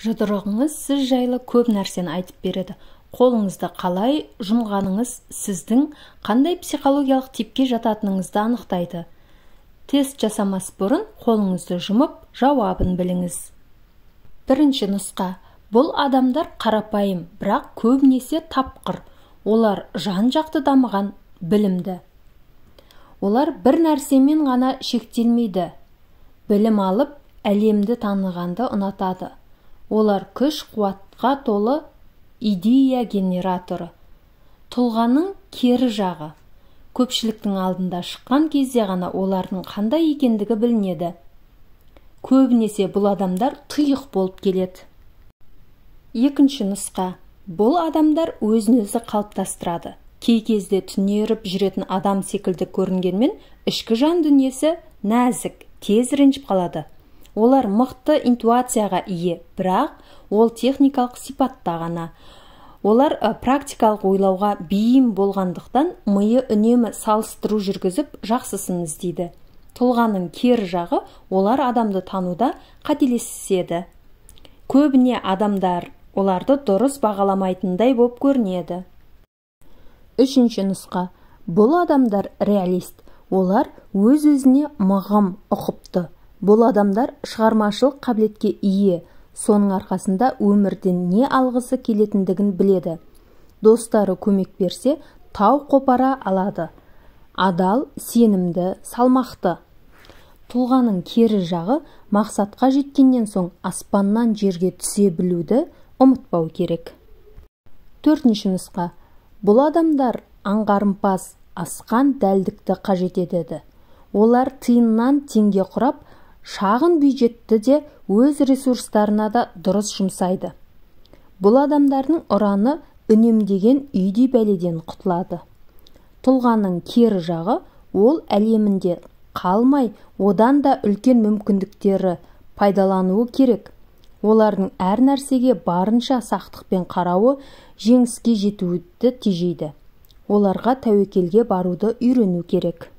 Жұдырығыңыз сіз жайлы көп нәрсені айтып береді. Қолыңызды қалай жұмғаныңыз сіздің қандай психологиялық типке жататыныңызды анықтайды. Тест жасамас бұрын қолыңызды жұмып, жауабын біліңіз. Бірінші нұсқа. Бұл адамдар қарапайым, бірақ көбінесе тапқыр. Олар жан-жақты дамыған, білімді. Олар бір нәрсемен ғана шектелмейді. Білім алып, әлемді танығанды ұнатады. Олар күш-қуатқа толы идея генераторы. Тұлғаның кері жағы. Көпшіліктің алдында шыққан кезде ғана олардың қандай екендігі білінеді. Көбінесе бұл адамдар тұйық болып келеді. Екінші нұсқа. Бұл адамдар өзін-өзі қалыптастырады. Кей кезде түнеріп жүретін адам секілді көрінгенмен, ішкі жан дүниесі нәзік, тез ренжіп қалады. Олар мықты интуицияға ие, бірақ ол техникалық сипатта ғана. Олар практикалық ойлауға бейім болғандықтан, миы үнемі салыстыру жүргізіп, жақсысын іздейді. Тұлғаның кері жағы, олар адамды тануда қателеседі. Көбіне адамдар оларды дұрыс бағаламайтындай болып көрінеді. Үшінші нұсқа. Бұл адамдар реалист. Олар өз-өзіне мығым, ұқыпты. Бұл адамдар шығармашылық қабілетке ие, соның арқасында өмірден не алғысы келетіндігін біледі. Достары көмек берсе, тау қопара алады. Адал, сенімді, салмақты. Тұлғаның кері жағы, мақсатқа жеткеннен соң аспаннан жерге түсе білуді ұмытпау керек. Төртінші нұсқа. Бұл адамдар аңғарымпаз, асқан дәлдікті қажет етеді. Олар тиыннан теңге құрап, шағын бюджетті де өз ресурстарына да дұрыс жұмсайды. Бұл адамдардың ұраны үнемдеген үйдей бәледен құтылады. Тұлғаның кері жағы, ол әлемінде қалмай, одан да үлкен мүмкіндіктері пайдалануы керек. Олардың әр нәрсеге барынша сақтықпен қарауы жеңіске жетуді тежейді. Оларға тәуекелге баруды үйрену керек.